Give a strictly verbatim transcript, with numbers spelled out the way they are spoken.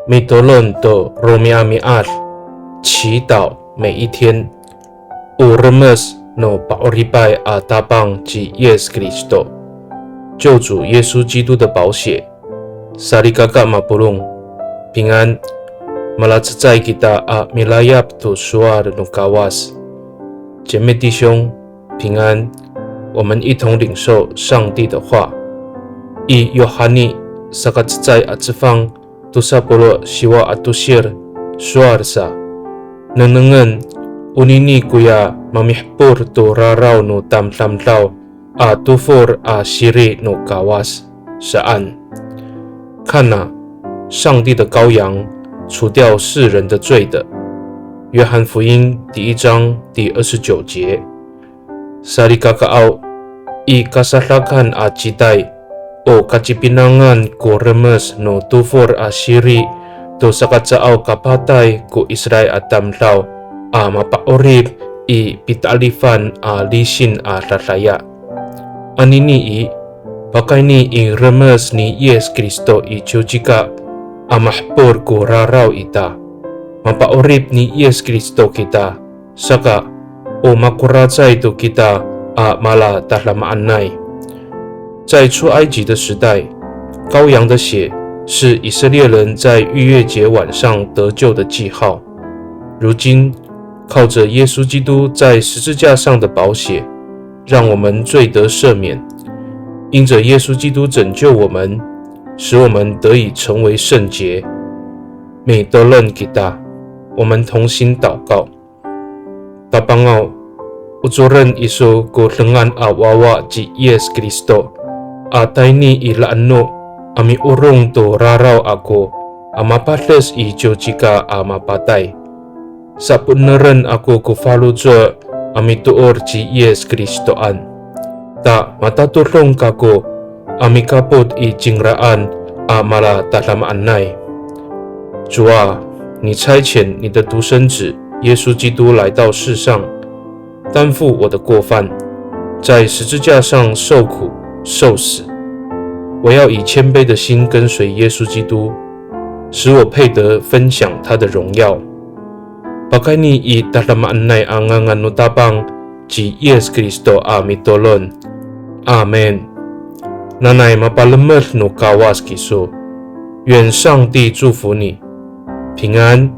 Mitolon to romi'ami'ad, 祈祷每一天。O remes no pa'oripay a Tapang ci Yis Kristo, 救主耶稣基督的宝血。Salikaka mapolong, 平安。Malacecay kita a milayap to sowal no Kawas. 姐妹弟兄，平安。我们一同领受上帝的话。I Yohani saka cecay a cefang, tosa polo' siwa a tosir, sowal sa. Nengnengen, onini koya mamihepol to raraw no tamdamdaw a tofor a siri no Kawas, saan. 看哪，上帝的羔羊，除掉世人的罪的。约翰福音第一章第二十九节。Salikakaaw, i kasadakan a citay, o kacipinangan ko remes no tofor a siri to sakacaaw kapatay ko Israil a tamdaw a mapa'orip i pitalifan a lisin a dadaya. Anini i, pakayni i remes ni Yis Kristo i ciwcika a mahepol ko raraw ita. Mapa'orip ni Yis Kristo kita, saka o makoracay to kita a malatadamaanay. 在出埃及的时代，羔羊的血是以色列人在逾越节晚上得救的记号。如今，靠着耶稣基督在十字架上的宝血，让我们罪得赦免。因着耶稣基督拯救我们，使我们得以成为圣洁。Mitolon kita, 我们同心祷告。 Tapangaw, ocoren iso ko dengan a wawa ci Yis Kristo, a tayni i laeno a miorong to raraw ako a mapades i ciwcika a mapatay. Sapo'eneren ako ko faloco' a mitoor ci Yis Kristoan. Ta matatodong kako a mikapot i cingraan a malatadamaanay. 主啊，你差遣你的独生子耶稣基督来到世上，担负我的过犯，在十字架上受苦受死。我要以谦卑的心跟随耶稣基督，使我配得分享他的荣耀。Pakayni i tadamaanay a ngangan no Tapang ci Yis Kristo a mitolon. Amin. Nanay mapalemed no Kawas kiso. 愿上帝祝福你，平安。